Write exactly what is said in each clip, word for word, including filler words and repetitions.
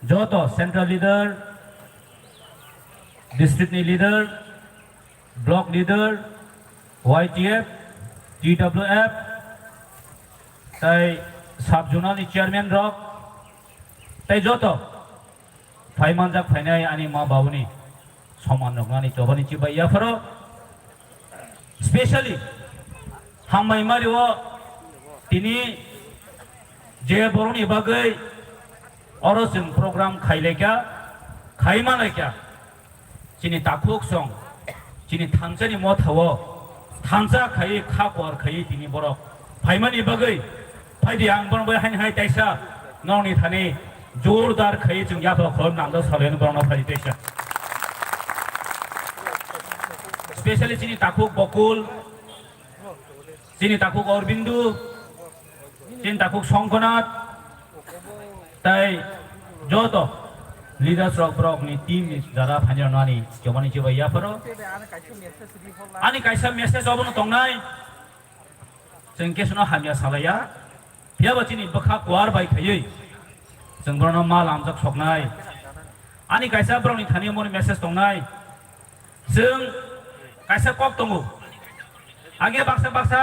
Joto central leader, district ni leader, block leader, Y T F, T W F, tai sub zonal ni chairman rok, tai joto phai manjak phainai ani ma babuni soman roknani chobani chibai yapharo, specially hambai mario tini je borokni bagwi oro chwng program khailaikha, khaimalaikha. Chini takhuk song, chini thansa ni motha o thansa khaiwi kha kuar khaiwi tini borok phaimani bagwi phaidi ang bono bai haini hai taisa nokni thani jordar khaiwi chwng yapharo khorok nangdo salai borokno phaidi taisa. Specially chini takhuk Bokul, chini takhuk Aurobindo, chini takhuk Songkonath, tai joto leaders rok borok ni team ni jara phainai rok ani chobani chibai yapharo. Ani kaisa message obono tongnai, chwng kesono hamya salaiya, phiyaba chini bwkha kuar bai khaiwi chwng borokno ma lamjak soknai. Ani kaisa borokni thani omo message tongnai, chwng kaisa kok tongo, age baksa baksa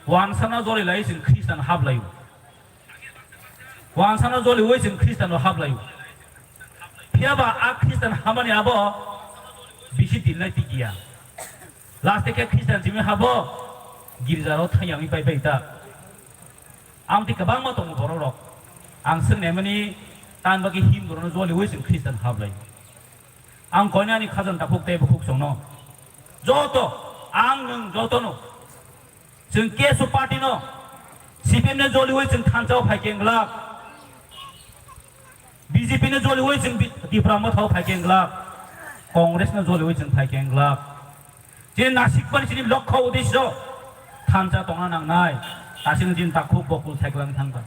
wansano joli lai chwng Khristan hap laio. Wansano joliwi chwng Khristiano hablai. Phiyaba a Khristan hamani abo bisi dilnai tikiya. Last khe Khristan simi habo girjaro thayangwi pai pai ta. Amtwi kwbangma tongo borok rok. Ang swngnaimani tan bagwi himborokno joliwi chwng Khristan hablai. Ang koinani khajang takhuk tei bukhuk chwngno. Joto, ang nwng jotono. Chwng K S U party no, C P M no joliwi chwng thansa o phai khe glak. B J P no joliwi chwng bi-, Tipra Motha o phai khe glak. Congress no joliwi chwng phai khe glak. Chini nasikmani chini lokho udesyo thansa tongna nangnai. Tasini chini takhuk bokul saikwlangwi thangkha.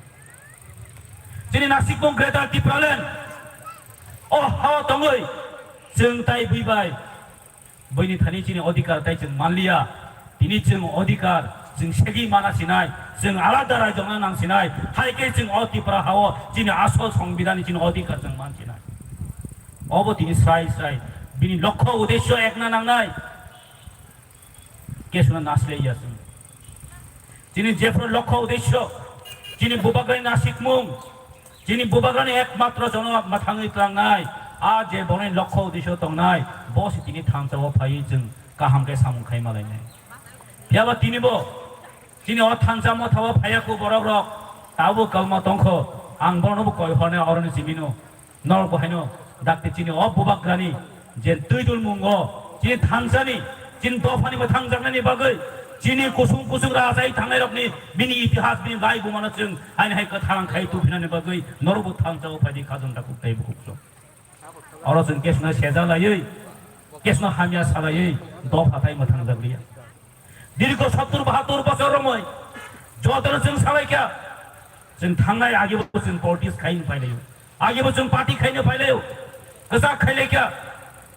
Chini nasikmung Greater Tipraland o hao tongwi chwng tai bwi bai Buini thani chini odhikar tai chwng manliya. Tini chwng odhikar chwng segwi mana sinai, chwng alada raijona nang sinai. Hai khe chwng o Tripura hao chini asol songbidani chini odhikar chwng man sinai. Obo tini srai srai bini lokho udesyo ekna nangnai. Kesuna nasle ya chwng. Chini jephru lokho udesyo, chini bubagrani nasikmung, chini bubagrani ekmatro jono mwthangwi tlangnai, a je boni lokho udesyo tongnai, bo se tini thansa o phaiwi chwng kaham khe samung khai malainai. Phiyaba tini bo chini o thansa motha o phaiya kho borok rok, tabo kalma tongkho, ang bono bo koi hornai oroni simino. Norok bo haino dakti chini o bubagrani je twi dul mungo chini thansani, chini dophani bo thangjaknani bagwi, chini kusung kusung rajai thangnai rokni bini itihas, bini lai bumano chwng haino hai kwthang khai tubinani bagwi norok bo thansa o phaidi khajang dakuk tei bukuk chwng. Oro chwng kesno seja laiwi, kesno hamya salaiwi dopha tai mwthangjakliya. Dirgho sottur bahattur bosor romwi jotono chwng salaikha, chwng thangnai age bo chwng politics khai wng phailaiyo, age bo chwng party khaino phailaiyo, kwchak khailaikha,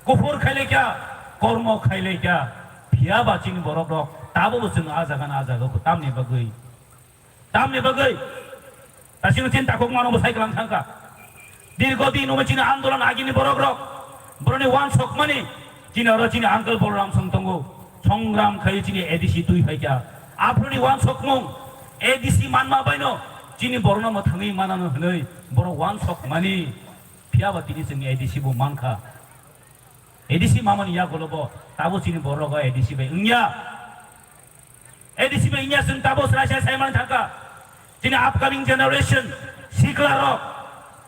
kuphur khailaikha, kormo khailaikha, phiyaba chini borok rok tabo bo chwng a jaga na a jaga kho tamni bagwi. Tamni bagwi, ta chini chinta kok mano bwsai kwlang thangkha. Dirgho din omo chini andolan agini borok rok, boroni wansokmani, chini oro chini uncle Balaram song tongo, songram khai chini A D C twi phaikha. Aphuruni wansokmung, A D C manma baino, chini borokno mwthangwi manano hwnwi, borok wansokmani, phiyaba tini chwng A D C bo mankha. A D C mamani yagulo bo tabo chini borok A D C bai wngya. A D C bai wngya chwng tabo srai srai sai mani thangkha. Chini upcoming generation sikla rok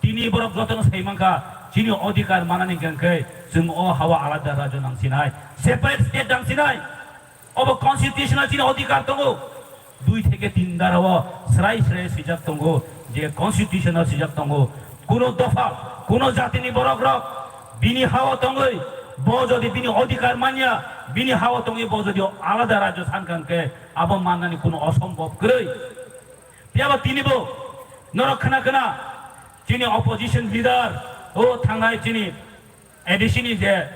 tini borok jotono sai mankha. Chini odhikar manani hwnkhe chwng o hawa alada rajyo nangsinai, separate state nangsinai. Obo constitutional chini odhikar tongo. Dui theke tin dara o srai srai swijak tongo je constitutional swijak tongo. Kuno dopha, kuno jatini borok rok bini hao tongwi bo jodi bini odhikar manya, bini hao tongwi bo jodi alada rajyo sankha hwnkhe abo mannani kuno osombhob kwrwi. Phiyaba tini bo norok khna khna chini opposition leader o thangnai chini A D C ni je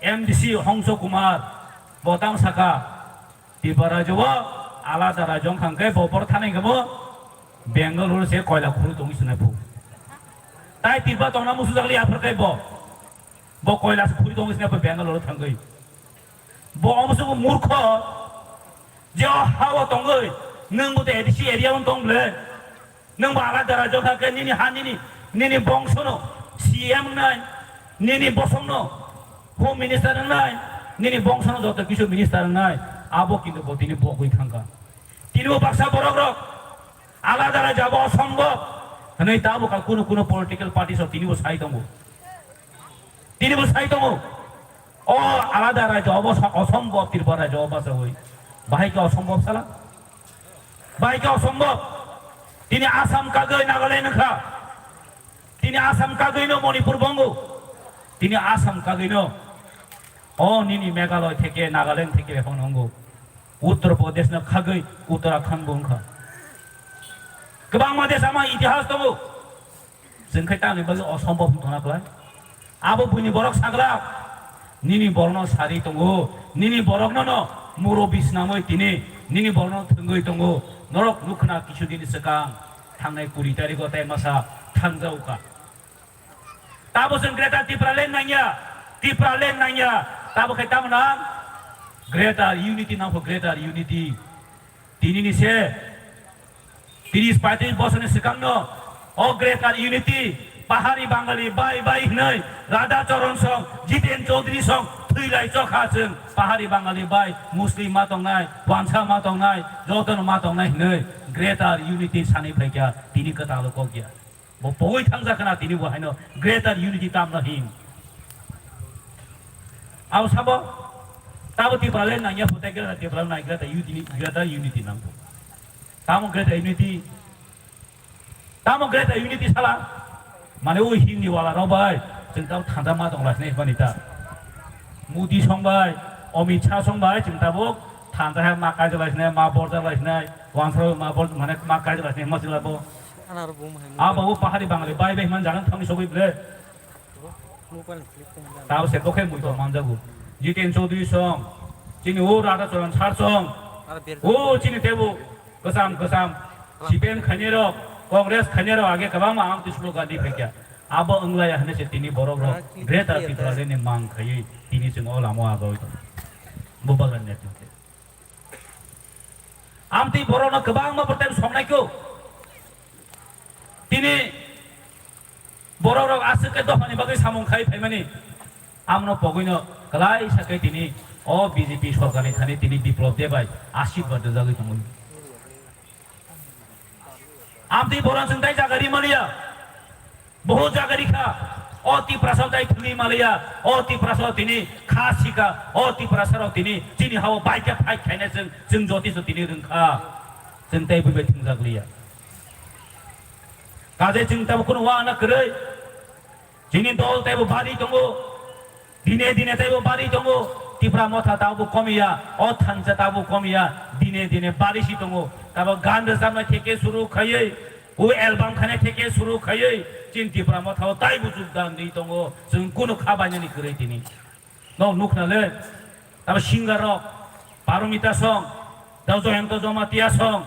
M D C Hongso Kumar bo tang saka Tripura rajyo o alada rajyo wngkha hwnkhe bo bor thani hwnkhe bo Bengaluru se koila khuru tongwi swnai phu. Tai Tripura tongna musu jagli aphar kai bo. Bo koila se khuri tong sini Bangalore thangwi. Bo omo se murkho je o hao tongwi nwng bo te A D C area on tong ble. Nwng bo alada rajyo kha khe nini ha nini, nini bongsono C M wngnai, nini bosongno Home Minister wngnai, nini bongsono joto kisu minister wngnai, abo kintu bo tini bogwi thangkha. Tini bo baksa borok rok alada rajyo abo osombob hwnwi tabuk kunu kunu political party sok tini bo sai tongo. Tini bo sai tongo. O alada rajyo obo sa-, osombob Tripura rajyo obo sawi. Bahai khe osombob sala? Bahai khe osombob? Tini Assam kagwi Nagaland wngkha. Tini Assam kagwi no Manipur bongo. Tini Assam kagwi no. O nini Meghalaya theke Nagaland theke hwn hongo. Uttar Pradesh no khagwi Uttarakhand bo wngkha. Kwbangma desh ama itihas tongo. Chwng khe tamni bagwi osombob wng tongna klai. Abo buini borok saglak. Nini borokno sari tongo. Nini borokno no muro bisnamwi tini. Nini borokno thwngwi tongo. Norok nukhna kisu dini swkang. Thangnai kuri tarikh o tei masa thangjao kha. Tabo chwng Greater Tipraland nangya. Tipraland nangya. Tabo khe tamo nang? Greater Unity nangkho, Greater Unity. Tini ni se tris paitris bosorni swkangno o Greater Unity Pahari Bangali bai bai hwnwi Radha Charan song, Jiten Chaudhary song thwilai chokha chwng Pahari Bangali bai Muslim ma tongnai, Wansa ma tongnai, jotono ma tongnai hwnwi Greater Unity sanwi phaikha tini kwtal kok ya. Bo pogwi thangjakha na tini bo haino Greater Unity tamno hin. Abo sabo tabo Tipraland nangya phutai Greater Tipraland nang Greater Unity, Greater Unity nang. Tamo Greater Unity. Tamo Greater Unity sala. Mane o Hindi wala rok bai chwng tamo thanda ma tong lasne bani ta. Modi song bai, Amit Shah song bai chwng tabo thanda hai ma kaijak lasne, ma borjak lasne, wansaro ma bor mane ma kaijak lasne ma chwla bo. Abo o Pahari Bangali bai bai man jagan thangni sogwi ble. Tabo se bokhe muito manjago. Jiten Chaudhary song, chini o Radha Charan sir song, o chini tebo kwcham kwcham C P M khainai rok, Congress khainai rok age kwbangma ang tislo gadi phaikya. Abo wnglaya hwnwi se tini borok rok Greater Tipraland ni mang khaiwi tini chwng o lama o agoi tong. Bubagra netwitwe. Amtwi borokno kwbangma bwtang songnai kho. Tini borok rok aswk khe dophani bagwi samung khai phaimani. Amno pogwino kwlai sakhe tini o B J P sorkarni thani tini Biplop Deb bai ashirbad rwjagwi tongo. Amtwi borok chwng tai jaga ri maliya. Bohut jaga rikha, o Tiprasa tai thwngwi maliya, o Tiprasa tini kha sikha, o Tiprasa rok tini chini hao baikha fight khaina chwng, chwng joti so tini rwngkha, chwng tei bubai thwngjak liya. Kaje chwng tabo khunu wana kwrwi, chini dol taibo bari tongo, dine dine taibo bari tongo, Tipra Motha tabo komiya, o thansa tabo komiya, dine dine bari si tongo, tabo gan rwchapna theke suru khaiwi, O album khane theke suru khaiwi chini Tipra Motha o taibo jogdan ri tongo, chwng kunu kha bainani kwrwi tini. No nukna le, tabo singer rok, Paromita song, tabo Joyonto Jomatia song,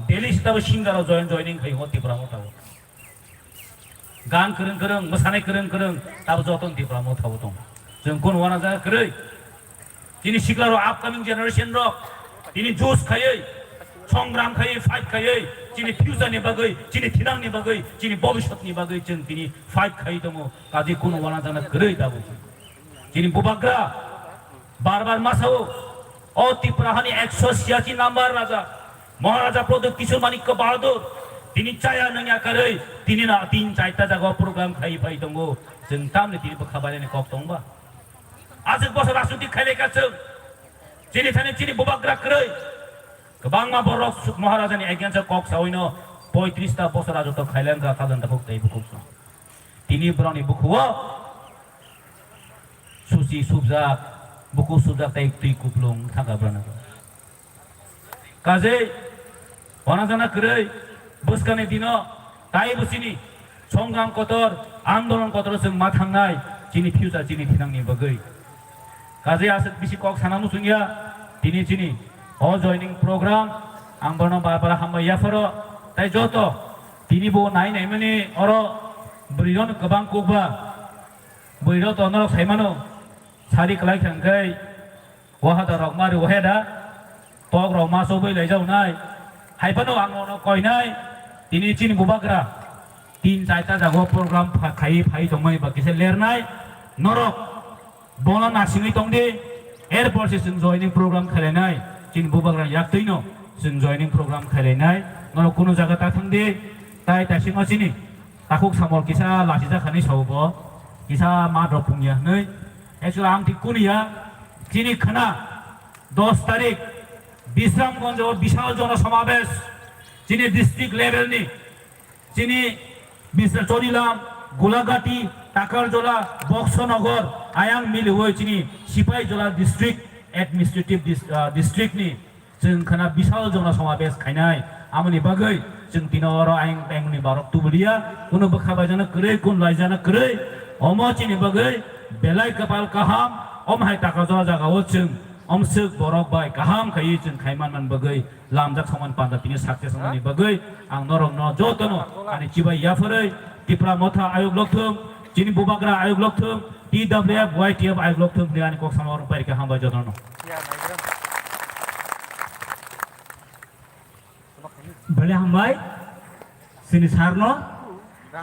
daily se tabo singer rok join joining khai o Tipra Motha o. Gan kwrwng kwrwng, mwsanai kwrwng kwrwng, tabo joton Tipra Motha o tongo. Chwng kunu wana jaga kwrwi. Chini sikla rok, upcoming generation rok, tini juice khaiwi, songram khaiwi, fight khaiwi, chini future ni bagwi, chini thinang ni bagwi, chini bobisot ni bagwi chwng tini fight khaiwi tongo. Kaji kunu wana jana kwrwi tabuk. Chini bubagra bar bar masao, o Tipra hani ekso siyachi number raja, Maharaja Pradyut Kishore Manikya Bahadur, tini chaya nangya karwi, tini na tin chaita jaga program khaiwi phai tongo. Chwng tamni tini bwkha bairani kok tongba. Aswk bosor rajniti khailai kha chwng. Chini thani chini bubagra kwrwi. Kwbangma borok Maharaja ni against o kok sawi no poitris ta bosor rajotw khailai wngkha khajanta khuk tei bukhuk song. Tini borok ni bukhuo susi subjak, bukhuk subjak tei twi kuplung thangkha borok no. Kajei, wana jana kwrwi, bwskangni dino, tai bwsini, songram kotor, andolon kotor chwng ma thangnai, chini future, chini thinangni bagwi. Kajei aswk bisi kok sana muchungya, tini chini, o joining program, ang bono bar bar hambai yapharo, tai joto, tini bo nai naimani oro, Bwrwi rok kwbang kukba, bwrwi rok to norok sai mano, sari kwlai kha hwnkhe, waha da rok mari wahe da, tok rok ma chobwi lai jao nai, hai phano ang nono koi nai, tini chini bubagra, tin chaita jago program pha-, khai phai tongmani ba kisa ler nai, norok. Bono narsingwi tong di, erpor se chwng joining program khlainai, chini bubagra yaktwino chwng joining program khlainai, norok kunu jaga ta thang di, tai taisima chini takhuk samol kisa lachijak khanwi sao bo, kisa ma rok pungya hwnwi. Actually ang thik kunu ya, chini khna dos tarik Bisramganj o bisal jono somabesh, chini district level ni, chini Biswachorilam, Gulagati, Takarjola, Boksonogor, ayang miliwi chini Sipaijola district, administrative dis-, ah, district ni chwng khana bisal jona somabesh khainai. Amoni bagwi chwng tino oro ayang tengni barok tubuliya, kuno bwkha baijana kwrwi, kun laijana kwrwi. Omo chini bagwi belai kwpal kaham, omo hai Takarjola jaga o chwng omswk borok bai kaham khaiwi chwng khaiman man bagwi. Lamjak songmani panda tini success wngmani bagwi ang norokno jotono ani chibai yapharwi Tipra Motha ayuk lokthung, chini bubagra ayuk lokthung, T W F, Y T F ayuk lokthung hwnwi ani kok sama oro pairikha, hambai jotono. Belai hambai chini sarno,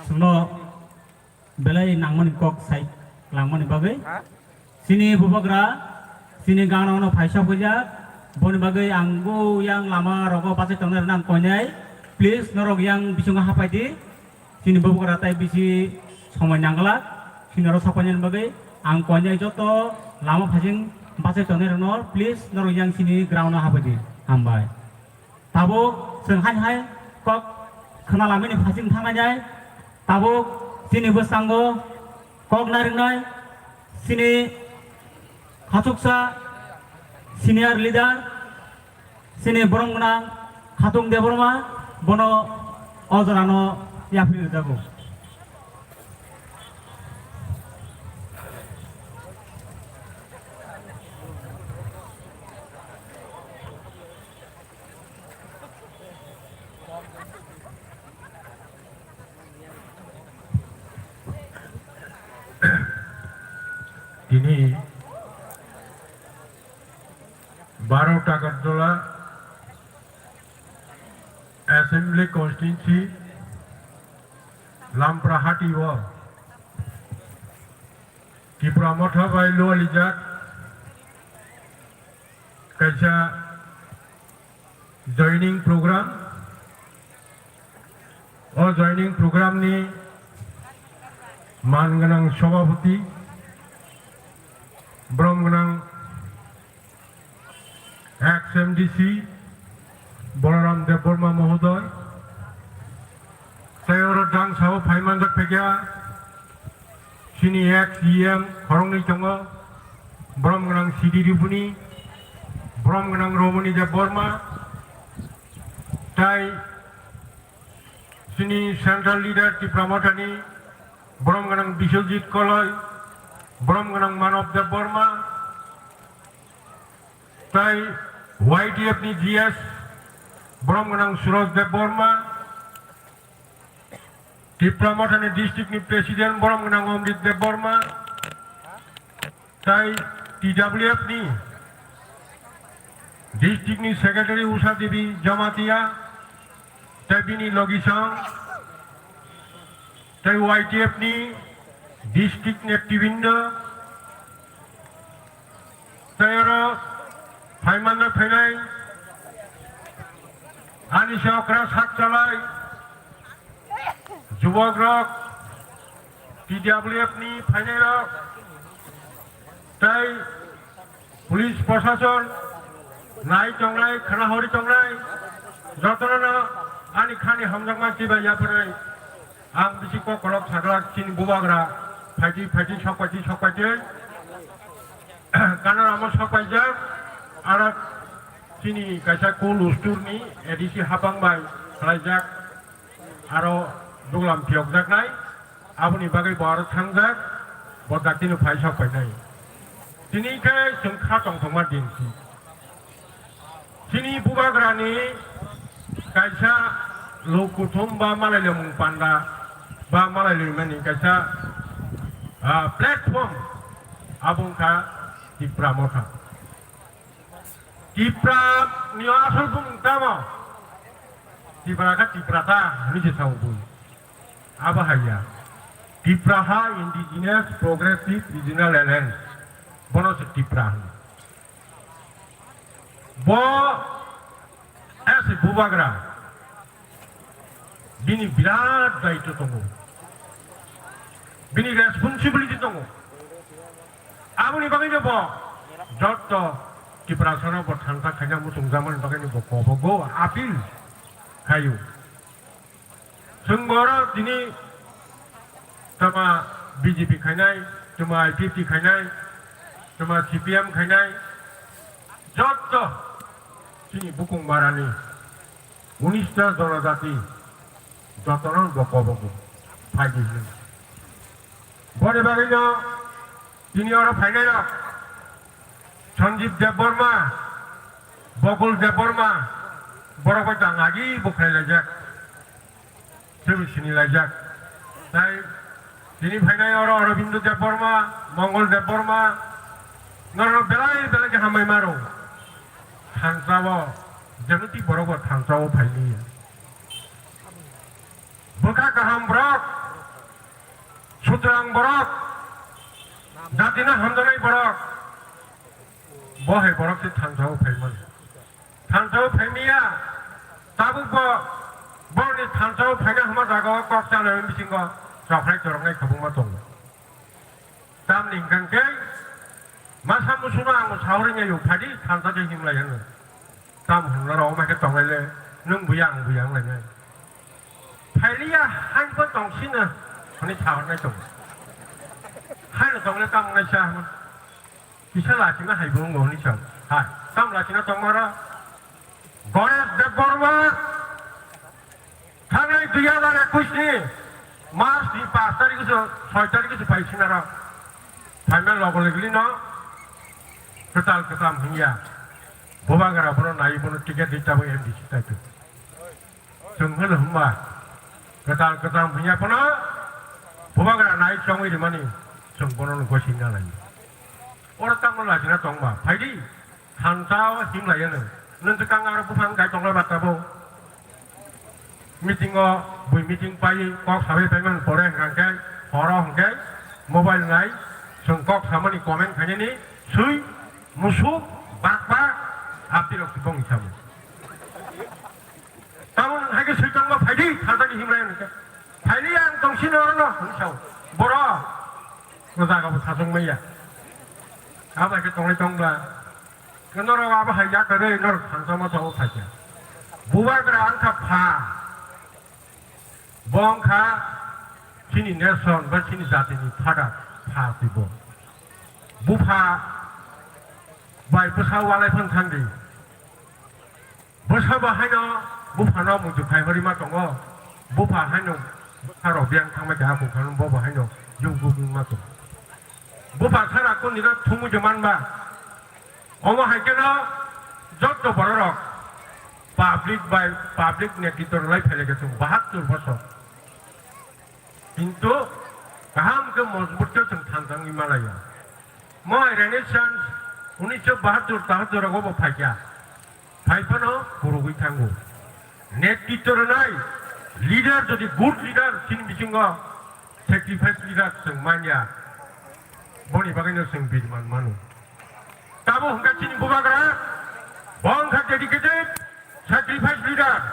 chwngno belai nangmani kok sai langmani bagwi. Chini bubagra, chini gangrokno phaisa puijak, boni bagwi ang bo yang lama rogo bachai tongnai rwna ang koinai. Please, norok yang bisingo hapai di. Chini bubagra tai bisi somoi nangla. Chini oro sopainani bagwi ang koinai joto lama phasing bachai tongnai rokno, please, norok yang chini ground o hapai di. Hambai. Tabuk chwng hai hai kok khwna lamani phasing thangnai nai. Tabuk chini bwskango kok narwknai chini khachuksa senior leader, chini borom gwnang Khatung Debbarma, bono o jorano yapri rwjago. Tini baro Takarjola Assembly Constituency Lamprahati o Tipra Motha bai lualijak kaisa joining program. O joining program ni man gwnang sobhapoti, borom gwnang ex M D C Balaram Debbarma mohodoy, tei oro dang sao phai manjak phaikha chini ex E M khoroknwi tongo, borom gwnang C D Rupuni, borom gwnang Romoni Debbarma, tei chini central leader Tipra Mothani, borom gwnang Biswajit Koloi, borom gwnang Manob Debbarma, tei Y T F ni G S, borom gwnang Suraj Debbarma, Tipra Mothani district ni president, borom gwnang Omrit Debbarma, tei T W F ni district ni secretary Usha Devi Jamatia, tei bini logisong, tei Y T F ni district netribinda, tei oro phaimanna phainai ani se okra sak chalai, jubok rok, T W F ni phainai rok, tei police prosason nai tongnai, khana hori tongnai, jotono ani khani hamjakma chibai yapharwi ang bisi kokolok saglak chini bubagra phaidi phaidi sokpaidi sokpaidi kanaramo sokpaijak, aro chini kaisa kul usturni A D C hapang bai khlaijak. Aro duglam phiyokjaknai, aboni bagwi bo aro thangjak, bo daktino phai sok phainai. Tini khe chwng kha tongthokma din si. Chini bubagrani kaisa luk kuthum ba malailomung panda ba malai lwi mani kaisa, ah, platform, abo wngkha Tipra Motha. Tipra ni asol bumung tamo? Tipra kha Tipra ta hwnwi se sao bui. Abo hai ya. Tipra ha Indigenous Progressive Regional Alliance. Bono se Tipra hwno. Bo as a bubagra, bini birat daitw tongo, bini responsibility tongo. Aboni bagwino bo jotto Tiprasano bo thansa khaina muchungjakmani bagwino bo kobogo appeal khaio. Chwng borok tini tama B J P khainai, tama I P F T khainai, tama C P M khainai, jotto chini bukung barani unista jonojati jotono bo kobogo phaidi hwnwi. Boni bagwino tini oro phainairok Sanjeev Debbarma, Bakul Debbarma, borok bai tang agi bo khlai laijak. Tei sini laijak. Tai tini phainai oro Aurobindo Debbarma, Mongol Debbarma, norok belai belai khe hambai maro. Thansa o, jemiti borok bo thansa o phailiya. Bwkha kaham borok, sutrang borok, jatino hamjaknai borok, bo hai borok se thansa o phaimani. Thansa o phaimiya, tabuk bo borokni thansa o phaina hwnma jaga o kok chanani bisingo chokrai choroknai kwbangma tongo. Tamni hwnkha khe masa musuno ang bo saui rwngya, phadi thansa khe himlai hwno. Tam hwnna rok omo khe tonglai le, nwng buya ang buya wng lainai. Phailiya haino tong sino hwnwi sahornai tongo. Haino tongle tamo wngnaisa hwnwi. Kisa lachima hai bo wngbo hwnwi sa. Hai, tamo lachina tongmaro? Ganesh Debbarma, thangnai dui hazar ekush ni March ni pash tarikh se, soi tarikh se phai sinaro. Phaima logo legilino kwtal kwtam hwnya. Bubagra bono nai bono ticket ri tabuk M D C taitu. Chwng hwno hwnba kwtal kwtam hwnya phano bubagra nai chongwi rimani chwng bono no gosingna lai. Oro tamo lachina tongba phaidi thansa o himlai ano. Nwng swkang aro buphang gai tonglai ba tabuk. Meeting o bui meeting pai kok sabai paimani pore hwnkha khe horo hwnkhe mobile nai chwng kok samani comment khainani sui musuk bakba abdi rok tibong samo. Tamo nwng hai khe sui tongma phaidi thansa ni himlai ano khe. Phaidi ang tong sini oro no hwnwi sao. Borok no jaga bo sachung maya. Abo hai khe tonglai tongla. Norok abo hai yak rwi norok thansa ma sao phaikha. Bubagra wngkha pha. Bo wngkha chini nation ba chini jatini father pha twibo. Bupha bai bwsa walai phang thangdi. Bwsa bo haino buphano muitu khai hori ma tongo. Bupha haino bwsa rok biyang thangma keha kung phano bo bo haino yug yug wng ma tongo. Bupha sara kuni no thumui de manba. Omo hai kheno jotto bororok public bai public netritwo rwlai phailai khe chwng bahattur bosor. Kintu kaham khe mojbut khe chwng thansa wngwi malaio. Mo hai Renaissance unisho bahattur tahattur rogo bo phaikha. Phai phano phurugwi thango. Netritwo rwnai leader jodi good leader chini bisingo sacrifice leader chwng manya. Boni bagwino chwng birman mano. Tamo hwnkha chini bubagra, bo wngkha dedicated sacrifice leader.